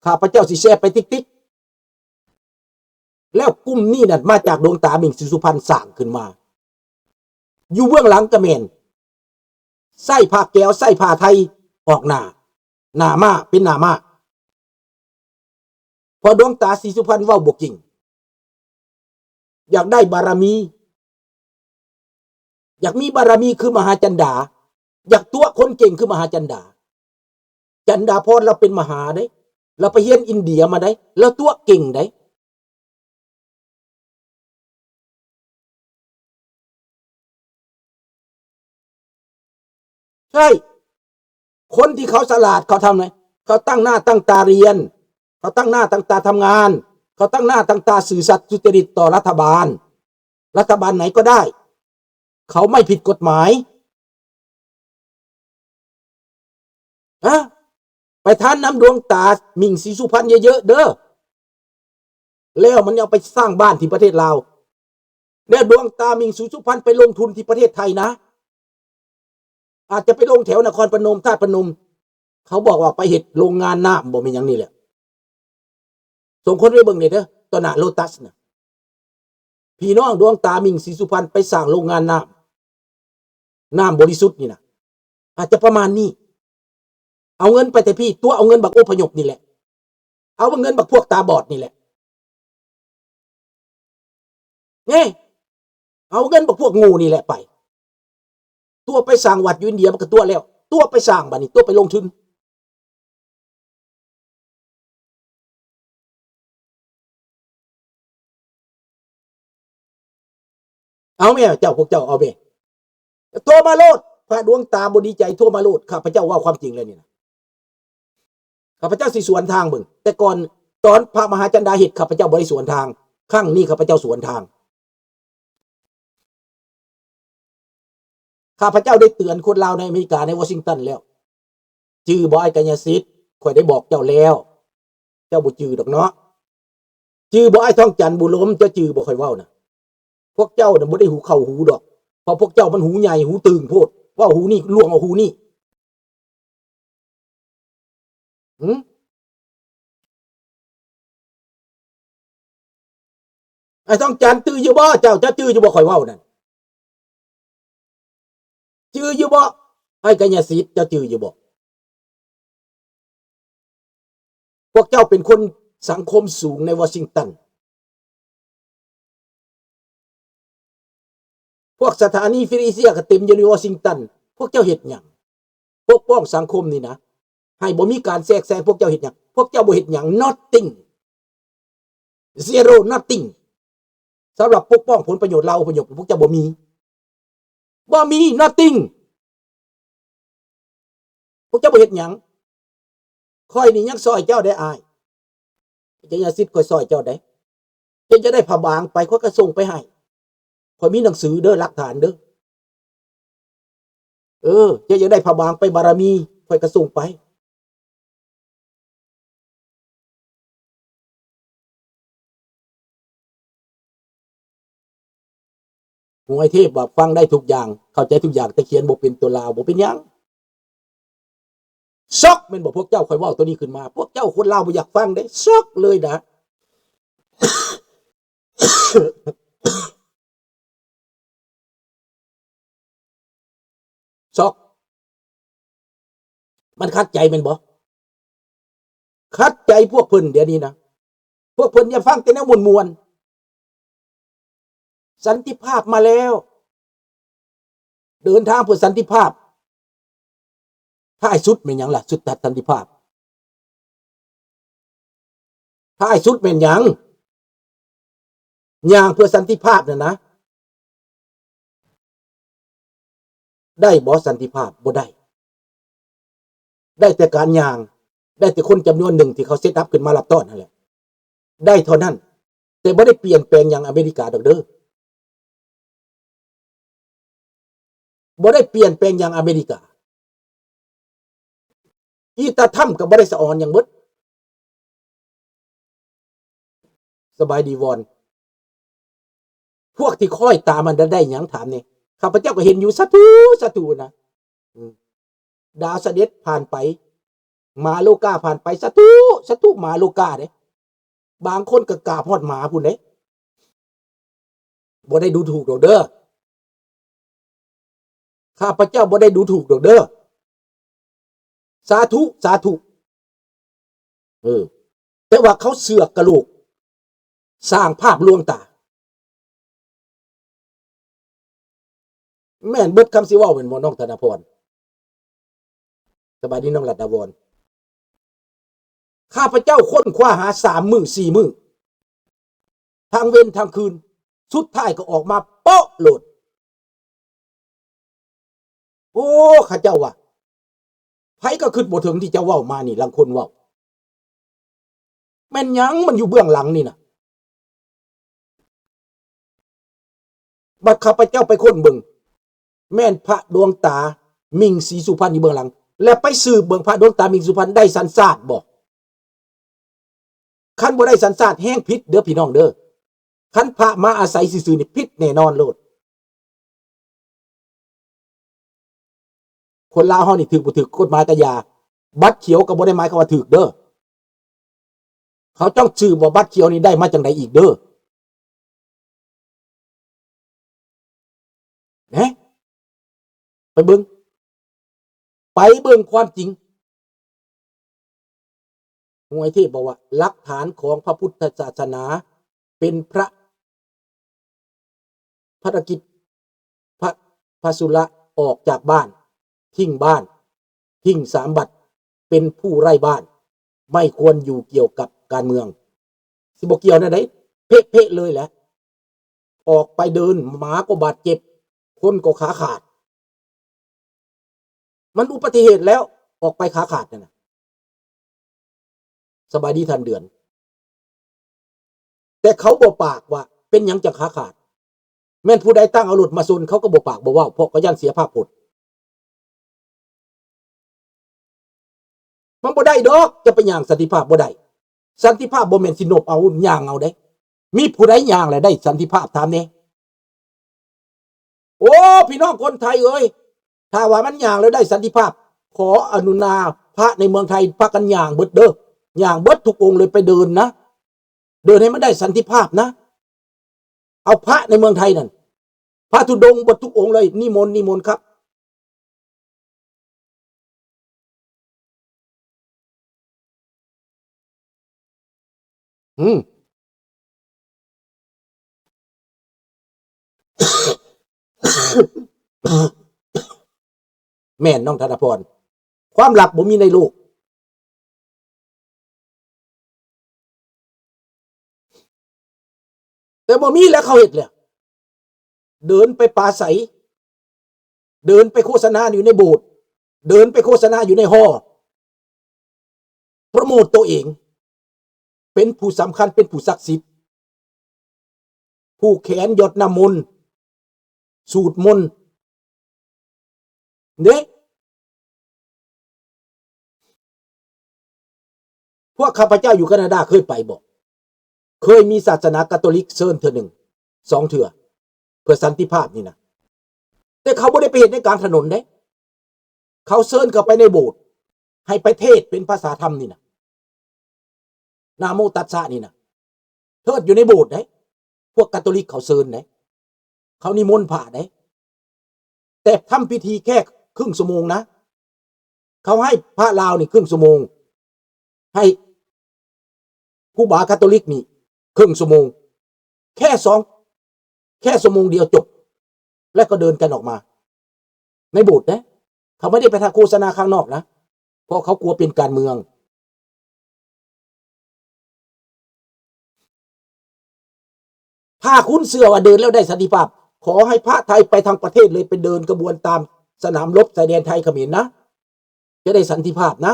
ຂ້າພະເຈົ້າຊິແຊໄປຕິກໆ ແລ້ວກຸ່ມນີ້ນັ້ນມາຈາກດວງຕາໝິ່ງສີສຸພັນສ້າງຂຶ້ນມາ ຢູ່ເບື້ອງຫຼັງກະແມ່ນໃຊ້ຜ້າແກວ ໃຊ້ຜ້າໄທອອກໜ້າ ໜ້າມ້າ ເປັນໜ້າມ້າ ເພາະດວງຕາສີສຸພັນເວົ້າບໍ່ເກັ່ງ ຢາກໄດ້ບາລະມີ ຢາກມີບາລະມີຄືມະຫາຈັນດາ ຢາກຕົວະຄົນເກັ່ງຄືມະຫາຈັນດາ. ຈັນດາພອນລາວເປັນມະຫາເດ້ ລາວໄປຮຽນອິນເດຍມາເດ້ ລາວຕົວະເກັ່ງເດ້. ໃຊ່ ຄົນທີ່ເຂົາສະຫຼາດ ເຂົາທຳໄດ ເຂົາຕັ້ງໜ້າຕັ້ງຕາຮຽນ ເຂົາຕັ້ງໜ້າຕັ້ງຕາທຳງານ ເຂົາຕັ້ງໜ້າຕັ້ງຕາຊື່ສັດສຸຈະລິດຕໍ່ລັດຖະບານ ລັດຖະບານໄຫນກໍໄດ້ ເຂົາໄມ່ຜິດກົດໝາຍ. ຮະ ໄປທານນຳດວງຕາໝິ່ງສີສຸພັນເຍີະໆເດີ້ ແລ້ວມັນເອົາໄປສ້າງບ້ານທີ່ປະເທດລາວ ແລ້ວດວງຕາໝິ່ງສີສຸພັນໄປລົງທຶນທີ່ປະເທດໄທນະ ອາດຈະໄປລົງແຖວນະຄອນພະນົມ ທາດພະນົມ ເຂົາບອກວ່າໄປເຮັດໂລງງານນ້ຳບໍ່ແມ່ນຫຍັງນີ້ແຫຼະ. ສົ່ງຄົນໄປເບິ່ງແດ່ເດີ້ ຕໍ່ໜ້າໂລຕັສນະ ພີ່ນ້ອງດວງຕາໝິ່ງສີສຸພັນໄປສ້າງໂລງງານນ້ຳ ນ້ຳບໍລິສຸດນີ້ນະ ອາດຈະປະມານນີ້. ເອົາເງິນໄປແຕ່ພີ້ ຕົວະເອົາເງິນບັກອົບພະຍົບນີ້ແຫຼະ ເອົາເງິນບັກພວກຕາບອດນີ້ແຫຼະ ເອີ ເອົາເງິນບັກພວກໂງ່ນີ້ແຫຼະໄປ ຕົວະໄປສ້າງວັດຢູ່ອິນເດຍ ມັນກໍຕົວະແລ້ວ ຕົວະໄປສ້າງ ບາດນີ້ຕົວະໄປລົງທຶນ. ເອົາແມ່ເຈົ້າ ພວກເຈົ້າເອົາແມ່ ໂທມາໂລດ ພະດວງຕາບໍ່ດີໃຈ ໂທມາໂລດ ຂ້າພະເຈົ້າເວົ້າຄວາມຈິງແລ້ວນີ້ນະ ຂ້າພະເຈົ້າຊິສວນທາງເບິ່ງ ແຕ່ກ່ອນຕອນພະມະຫາຈັນດາເຮັດ ຂ້າພະເຈົ້າບໍ່ໄດ້ສວນທາງ ຄັ້ງນີ້ຂ້າພະເຈົ້າສວນທາງ. ຂ້າພະເຈົ້າໄດ້ເຕືອນຄົນລາວໃນອາເມລິກາ ໃນວໍຊິງຕັນແລ້ວ ຈື່ບໍ່ອ້າຍກາຍະສິດ? ຂ້ອຍໄດ້ບອກເຈົ້າແລ້ວ ເຈົ້າບໍ່ຈື່ດອກເນາະ. ຈື່ບໍ່ອ້າຍທອງຈັນ ບຸລົມ? ເຈົ້າຈື່ບໍ່ຂ້ອຍເວົ້ານະ? ພວກເຈົ້ານະບໍ່ໄດ້ຫູເຂົ້າຫູດອກ ເພາະພວກເຈົ້າມັນຫູໃຫຍ່ຫູຕຶງໂພດ ເວົ້າຫູນີ້ລ່ວງເອົາຫູນີ້. ຫື? ອ້າຍທອງຈັນ ຈື່ຢູ່ບໍ່ເຈົ້າ? ເຈົ້າຈື່ຢູ່ບໍ່ຂ້ອຍເວົ້ານັ້ນ? ຈື່ຢູ່ບໍ່? ອ້າຍກາຍະສິດ ເຈົ້າຈື່ຢູ່ບໍ່? ພວກເຈົ້າເປັນຄົນສັງຄົມສູງໃນວໍຊິງຕັນ. ພວກສະຖານີຟຣີເອເຊຍກໍເຕັມຢູ່ໃນວໍຊິງຕັນ. ພວກເຈົ້າເຮັດຫຍັງ? ປົກປ້ອງສັງຄົມນີ້ນະ ໃຫ້ບໍ່ມີການແຊກແຊງ. ພວກເຈົ້າເຮັດຫຍັງ? ພວກເຈົ້າບໍ່ເຮັດຫຍັງ. Nothing. Zero, nothing. ສຳລັບປົກປ້ອງຜົນປະໂຫຍດລາວອະພະຍົບ ພວກເຈົ້າບໍ່ມີ. ບໍ່ມີ. Nothing. ພວກເຈົ້າບໍ່ເຮັດຫຍັງ. ຂ້ອຍນີ້ຍັງຊ່ອຍເຈົ້າໄດ້ອ້າຍ. ເຈົ້າຢ່າຊິດ ຂ້ອຍຊ່ອຍເຈົ້າໄດ້. ເຈົ້າຢາກໄດ້ຜ້າບາງໄປ ຂ້ອຍກໍສົ່ງໄປໃຫ້. ຂ້ອຍມີໜັງສືເດີ້ ຫຼັກຖານເດີ້. ເອີ ເຈົ້າຢາກໄດ້ຜ້າບາງໄປບາລະມີ ຂ້ອຍກໍສົ່ງໄປ. ຫວຍເທບວ່າຟັງໄດ້ທຸກຢ່າງ ເຂົ້າໃຈທຸກຢ່າງ ແຕ່ຂຽນບໍ່ເປັນຕົວລາວ ບໍ່ເປັນຫຍັງ. ຊັອກແມ່ນບໍ່ພວກເຈົ້າ? ຂ້ອຍເວົ້າຕົວນີ້ຂຶ້ນມາ ພວກເຈົ້າຄົນລາວບໍ່ຢາກຟັງເດ້ ຊັອກເລີຍນະ. ຊັອກ ມັນຂັດໃຈແມ່ນບໍ່? ຂັດໃຈພວກເພິ່ນດຽວນີ້ນະ. ພວກເພິ່ນຢາກຟັງແຕ່ແນວມ່ວນໆ. ສັນຕິພາບມາແລ້ວ. ເດີນທາງເພື່ອສັນຕິພາບ. ທ້າຍສຸດແມ່ນຫຍັງລະ? ສຸດຕັດສັນຕິພາບ. ທ້າຍສຸດແມ່ນຫຍັງ? ຍ່າງເພື່ອສັນຕິພາບນັ້ນນະ. ໄດ້ບໍ່ສັນຕິພາບ? ບໍ່ໄດ້. ໄດ້ແຕ່ການຍ່າງ. ໄດ້ແຕ່ຄົນຈຳນວນໜຶ່ງທີ່ເຂົາເຊັດອັບຂຶ້ນມາຮັບຕ້ອນຫັ້ນແຫຼະ. ໄດ້ເທົ່ານັ້ນ. ແຕ່ບໍ່ໄດ້ປ່ຽນແປງຫຍັງອາເມລິກາດອກເດີ. ບໍ່ໄດ້ປ່ຽນແປງຫຍັງອາເມລິກາ. ອີຕາທຳກໍບໍ່ໄດ້ສະອອນຫຍັງເບິດ. ສະບາຍດີວອນ. ພວກທີ່ຄອຍຕາມຫັ້ນໄດ້ຫຍັງ? ຖາມແດ່. ຂ້າພະເຈົ້າກໍເຫັນຢູ່ ສາທຸ ສາທຸນະ. ອືມ. ດາວສະເດັດຜ່ານໄປ. ໝາໂລກາຜ່ານໄປ ສາທຸ ສາທຸ ໝາໂລກາເດ້. ບາງຄົນກໍກາບຮອດໝາພຸ້ນເດ້. ບໍ່ໄດ້ດູຖູກດອກເດີ. ຂ້າພະເຈົ້າບໍ່ໄດ້ດູຖູກດອກເດີ. ສາທຸ ສາທຸ. ເອີ ແຕ່ວ່າເຂົາເຊືອກກະໂຫຼກ ສ້າງພາບລວງຕາ. ແມ່ນເບິດຄຳຊິເວົ້າແມ່ນບໍ່ ນ້ອງທະນະພອນ? ສະບາຍດີ ນ້ອງລັດດາວອນ. ຂ້າພະເຈົ້າຄົ້ນຄວ້າຫາສາມມື້ສີ່ມື້ ທັງເວັນທັງຄືນ ສຸດທ້າຍກໍອອກມາໂປະໂລດ. ໂອ້ ເຂົາເຈົ້າວ່າ ໃຜກໍຄິດບໍ່ເຖິງທີ່ເຈົ້າເວົ້າມານີ້ ລາງຄົນເວົ້າ. ແມ່ນຫຍັງມັນຢູ່ເບື້ອງຫຼັງນີ້ນະ? ບັດຂ້າພະເຈົ້າໄປຄົ້ນເບິ່ງ ແມ່ນພະດວງຕາ ມິ່ງ ສີສຸພັນ ຢູ່ເບື້ອງຫຼັງ ແລະ ໄປສືບເບິ່ງ ພະດວງຕາ ມິ່ງ ສຸພັນ ໄດ້ສັນຊາດບໍ່? ຄັນບໍ່ໄດ້ສັນຊາດແຮງຜິດເດີພີ່ນ້ອງເດີ. ຄັນພະມາອາໄສຊື່ໆນີ້ຜິດແນ່ນອນໂລດ. ຄົນລາວເຮົານີ້ຖືກບໍ່ຖືກກົດໝາຍກະຢ່າ ບັດຂຽວກໍບໍ່ໄດ້ໝາຍຄວາມວ່າຖືກເດີ. ເຂົາຕ້ອງສືບວ່າບັດຂຽວນີ້ໄດ້ມາຈັ່ງໃດອີກເດີ. ແນະ ໄປເບິ່ງ ໄປເບິ່ງຄວາມຈິງ. ຫວຍເທບບອກວ່າ ຫຼັກຖານຂອງພະພຸດທະສາສະໜາເປັນພະ ພາລະກິດ ພະ ພະສຸລະອອກຈາກບ້ານ ຖິ້ມບ້ານ ຖິ້ມສາມບັດ ເປັນຜູ້ໄຮ້ບ້ານ ໄມ່ຄວນຢູ່ກ່ຽວກັບການເມືອງ. ຊິບໍ່ກ່ຽວແນວໃດ? ເພະໆເລີຍແຫຼະ. ອອກໄປເດີນ ໝາກໍບາດເຈັບ ຄົນກໍຂາຂາດ. ມັນອຸບັດຕິເຫດແລ້ວ ອອກໄປຂາຂາດນັ້ນນະ. ສະບາຍດີທ່ານເດືອນ. ແຕ່ເຂົາບໍ່ປາກວ່າເປັນຫຍັງຈັ່ງຂາຂາດ. ແມ່ນຜູ້ໃດຕັ້ງເອົາລົດມາຊົນ ເຂົາກໍບໍ່ປາກບໍ່ເວົ້າ ເພາະກໍຢ້ານເສຍພາບພົດ. ມັນບໍ່ໄດ້ດອກ ຈະໄປຍ່າງສັນຕິພາບບໍ່ໄດ້. ສັນຕິພາບບໍ່ແມ່ນຊິນົບເອົາ ຍ່າງເອົາເດ້. ມີຜູ້ໃດຍ່າງແລ້ວໄດ້ສັນຕິພາບ ຖາມແດ່? ໂອ້ ພີ່ນ້ອງຄົນໄທເອີຍ ຖ້າວ່າມັນຍ່າງແລ້ວໄດ້ສັນຕິພາບ ຂໍອະນຸນາ ພະໃນເມືອງໄທພາກັນຍ່າງເບິດເດີ ຍ່າງເບິດທຸກອົງເລີຍ ໄປເດີນນະ ເດີນໃຫ້ມັນໄດ້ສັນຕິພາບນະ. ເອົາພະໃນເມືອງໄທນັ້ນ ພະທຸດົງເບິດທຸກອົງເລີຍ ນິມົນ ນິມົນຄັບ. ອືມ ແມ່ນ ນ້ອງທະນະພອນ ຄວາມລັບບໍ່ມີໃນໂລກ. ແຕ່ບໍ່ມີແລ້ວ ເຂົາເຮັດແລ້ວ ເດີນໄປປາໄສ ເດີນໄປໂຄສະນາຢູ່ໃນໂບດ ເດີນໄປໂຄສະນາຢູ່ໃນຫໍ ໂປຣໂມດໂຕເອງ ເປັນຜູ້ສຳຄັນ ເປັນຜູ້ສັກສິດ ຜູກແຂນ ຢົດນ້ຳມົນ ສູດມົນເດ້. ພວກຂ້າພະເຈົ້າຢູ່ການາດາເຄີຍໄປບໍ່? ເຄີຍມີສາສະໜາກາໂຕລິກເຊີນເທື່ອໜຶ່ງ ສອງເທື່ອ ເພື່ອສັນຕິພາບນີ້ນະ. ແຕ່ເຂົາບໍ່ໄດ້ໄປເຮັດໃນກາງຖະໜົນເດ້. ເຂົາເຊີນເຂົ້າໄປໃນໂບດ ໃຫ້ໄປເທດເປັນພາສາທຳນີ້ນະ ນະໂມຕັດສະນີ້ນະ ເທດຢູ່ໃນໂບດເດ້. ພວກກາໂຕລິກເຂົາເຊີນເດ້ ເຂົານິມົນພະເດ້. ແຕ່ທຳພິທີແຄ່ເຄິ່ງຊົ່ວໂມງນະ. ເຂົາໃຫ້ພະລາວນີ້ເຄິ່ງຊົ່ວໂມງ ໃຫ້ຄູບາກາໂຕລິກນີ້ເຄິ່ງຊົ່ວໂມງ ແຄ່ສອງ ແຄ່ຊົ່ວໂມງດຽວຈົບ ແລ້ວກໍເດີນກັນອອກມາໃນໂບດເດ້. ເຂົາບໍ່ໄດ້ໄປຖ່າຍໂຄສະນາຂ້າງນອກນະ ເພາະເຂົາກົວເປັນການເມືອງ. ຖ້າຄຸນເຊື່ອວ່າເດີນແລ້ວໄດ້ສັນຕິພາບ ຂໍໃຫ້ພະໄທໄປທັງປະເທດເລີຍ ໄປເດີນຂະບວນຕາມສະໜາມລົບຊາຍແດນໄທຂະເໝນນະ ຈະໄດ້ສັນຕິພາບນະ.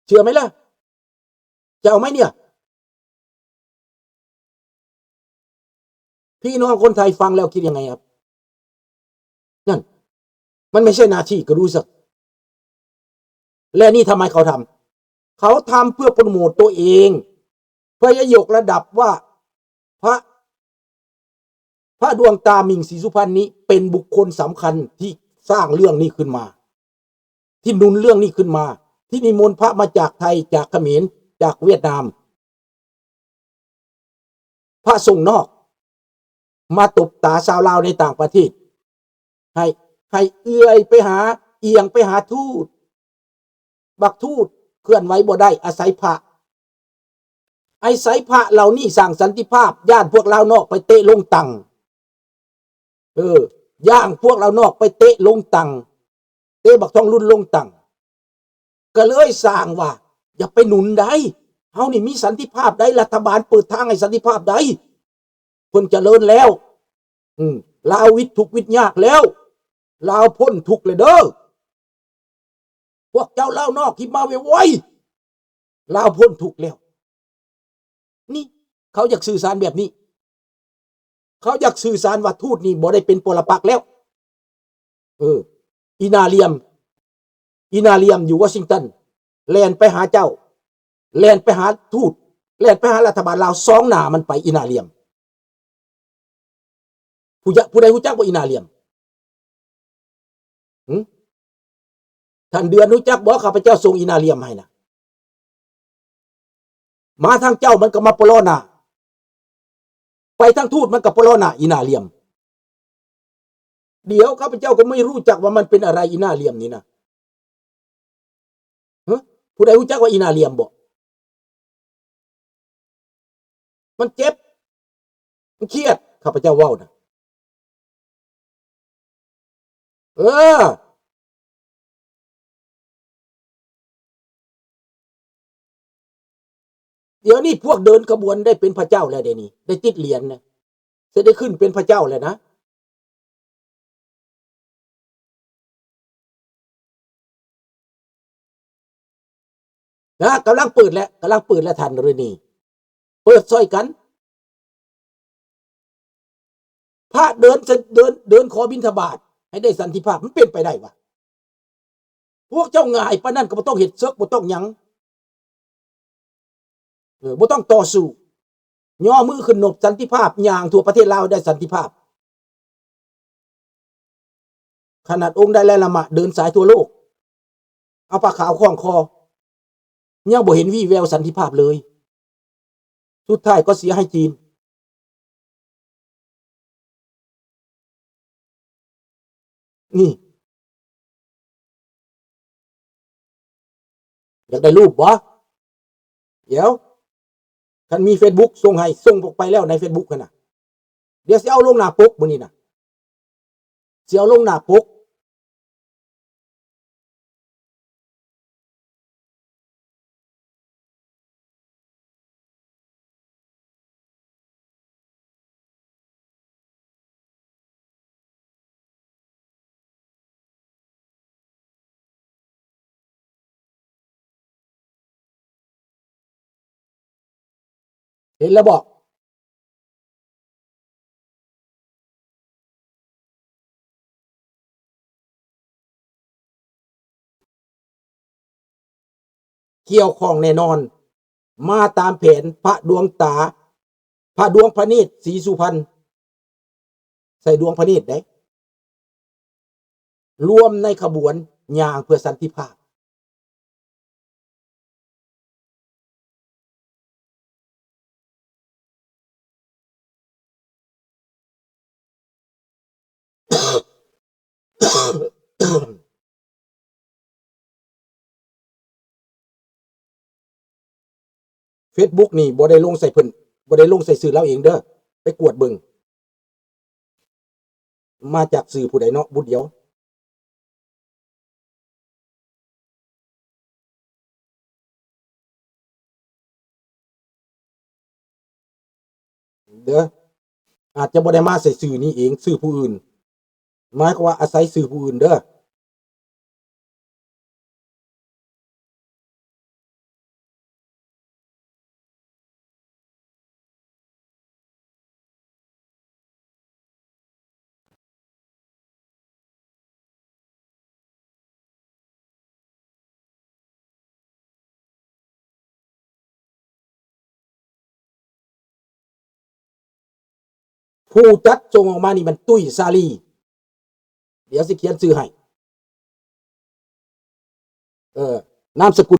ເຊື່ອໄໝລະ? ຈະເອົາໄໝເນຍ? ພີ່ນ້ອງຄົນໄທຟັງແລ້ວຄິດຍັງໄງຄັບ? ນັ້ນ ມັນໄມ່ໃຊ່ໜ້າທີ່ກະຮູ້ສັກ. ແລະນີ້ທຳໄມເຂົາທຳ? ເຂົາທຳເພື່ອໂປຣໂມດຕົວເອງ ເພື່ອຈະຍົກລະດັບວ່າ ພະ ພະດວງຕາ ມິ່ງ ສີສຸພັນ ນີ້ເປັນບຸກຄົນສຳຄັນທີ່ສ້າງເລື່ອງນີ້ຂຶ້ນມາ ທີ່ໜູນເລື່ອງນີ້ຂຶ້ນມາ ທີ່ນິມົນພະມາຈາກໄທ, ຈາກຂະເໝນ, ຈາກຫວຽດນາມ, ພະສົງນອກ ມາຕົບຕາຊາວລາວໃນຕ່າງປະເທດ ໃຫ້ ໃຫ້ເອື້ອຍໄປຫາ, ອຽງໄປຫາທູດ. ບັກທູດເຄື່ອນໄຫວບໍ່ໄດ້, ອາໄສພະ. ອາໄສພະເຫຼົ່ານີ້ສ້າງສັນຕິພາບ, ຢ້ານພວກລາວນອກໄປເຕະລົງຕັງ. ເອີ ຢ້ານພວກລາວນອກໄປເຕະລົງຕັງ, ເຕະບັກທອງລຸນລົງຕັງ. ກໍເລີຍສ້າງວ່າ ຢ່າໄປໜູນໃດ໋, ເຮົານີ້ມີສັນຕິພາບໃດ໋, ລັດຖະບານເປີດທາງໃຫ້ສັນຕິພາບໃດ໋, ເພິ່ນຈະເລີນແລ້ວ. ອືມ ລາວວິດທຸກວິດຍາກແລ້ວ, ລາວພົ້ນທຸກແລ້ວເດີ້. ພວກເຈົ້າລາວນອກທີ່ມາໄວໆ ລາວພົ້ນທຸກແລ້ວ. ນີ້ ເຂົາຢາກສື່ສານແບບນີ້, ເຂົາຢາກສື່ສານວ່າທູດນີ້ບໍ່ໄດ້ເປັນປໍລະປັກແລ້ວ. ເອີ ອີ່ໜ້າຫຼ່ຽມ, ອີ່ໜ້າຫຼ່ຽມຢູ່ວໍຊິງຕັນ ແລ່ນໄປຫາເຈົ້າ, ແລ່ນໄປຫາທູດ, ແລ່ນໄປຫາລັດຖະບານລາວ, ສ່ອງໜ້າມັນໄປ ອີ່ໜ້າຫຼ່ຽມ. ຜູ້ຍະ ຜູ້ໃດຮູ້ຈັກບໍ່ ອີ່ໜ້າຫຼ່ຽມ? ຫຶ? ທ່ານເດືອນຮູ້ຈັກບໍ່ ຂ້າພະເຈົ້າສົ່ງອີ່ໜ້າຫຼ່ຽມໃຫ້ນະ? ມາທາງເຈົ້າມັນກໍມາປະລໍ້ໜ້າ, ໄປທາງທູດມັນກໍປະລໍ້ໜ້າ ອີ່ໜ້າຫຼ່ຽມ. ດຽວຂ້າພະເຈົ້າກໍໄມ່ຮູ້ຈັກວ່າມັນເປັນອະໄລ ອີ່ໜ້າຫຼ່ຽມນີ້ນະ. ຫຶ? ຜູ້ໃດຮູ້ຈັກວ່າອີ່ໜ້າຫຼ່ຽມບໍ່? ມັນເຈັບ ມັນຄຽດ ຂ້າພະເຈົ້າເວົ້ານະ. ເອີ ດຽວນີ້ພວກເດີນຂະບວນໄດ້ເປັນພະເຈົ້າແລ້ວເດນີ້, ໄດ້ຕິດຫຼຽນນະ, ຊິໄດ້ຂຶ້ນເປັນພະເຈົ້າແລ້ວນະ. ນະ ກຳລັງເປີດແລ້ວ, ກຳລັງເປີດແລ້ວທ່ານເຣນີ, ເປີດຊ່ອຍກັນ. ພະເດີນ ເດີນ ເດີນຂໍບິນທະບາດໃຫ້ໄດ້ສັນຕິພາບ, ມັນເປັນໄປໄດ້ວະ? ພວກເຈົ້າງ່າຍປານນັ້ນກໍບໍ່ຕ້ອງເຮັດເສິກ, ບໍ່ຕ້ອງຫຍັງ. ເອີ ບໍ່ຕ້ອງຕໍ່ສູ້, ຍໍມືຂຶ້ນນົບສັນຕິພາບ, ຍ່າງທົ່ວປະເທດລາວໄດ້ສັນຕິພາບ. ຂະໜາດອົງໄດລາຍລາມະເດີນສາຍທົ່ວໂລກ ເອົາຜ້າຂາວຄ້ອງຄໍ ຍັງບໍ່ເຫັນວີ່ແວວສັນຕິພາບເລີຍ, ສຸດທ້າຍກໍເສຍໃຫ້ຈີນ. ນີ້ ຢາກໄດ້ຮູບບໍ່? ດຽວ ຄັນມີເຟສບຸກສົ່ງໃຫ້, ສົ່ງອອກໄປແລ້ວໃນເຟສບຸກຫັ້ນນະ. ດຽວຊິເອົາລົງໜ້າປົກມື້ນີ້ນະ, ຊິເອົາລົງໜ້າປົກ. ເຫັນແລ້ວບໍ່? ກ່ຽວຂ້ອງແນ່ນອນ, ມາຕາມແຜນພະດວງຕາ, ພະດວງພະເນດ ສີສຸພັນ ໃສ່ດວງພະເນດເດ້, ລວມໃນຂະບວນຍ່າງເພື່ອສັນຕິພາບ. ເຟສບຸກນີ້ບໍ່ໄດ້ລົງໃສ່ເພິ່ນ, ບໍ່ໄດ້ລົງໃສ່ຊື່ລາວເອງເດີ, ໄປກວດເບິ່ງ ມາຈາກຊື່ຜູ້ໃດເນາະ, ບຸດດຽວ. ເດີ ອາດຈະບໍ່ໄດ້ມາໃສ່ຊື່ນີ້ເອງ, ຊື່ຜູ້ອື່ນ, ໝາຍຄວາມວ່າອາໄສຊື່ຜູ້ອື່ນເດີ. ຜູ້ຈັດສົ່ງອອກມານີ້ແມ່ນຕຸ້ຍສາລີ. ດຽວຊິຂຽນຊື່ໃຫ້. ເອີ ນາມສະກຸນ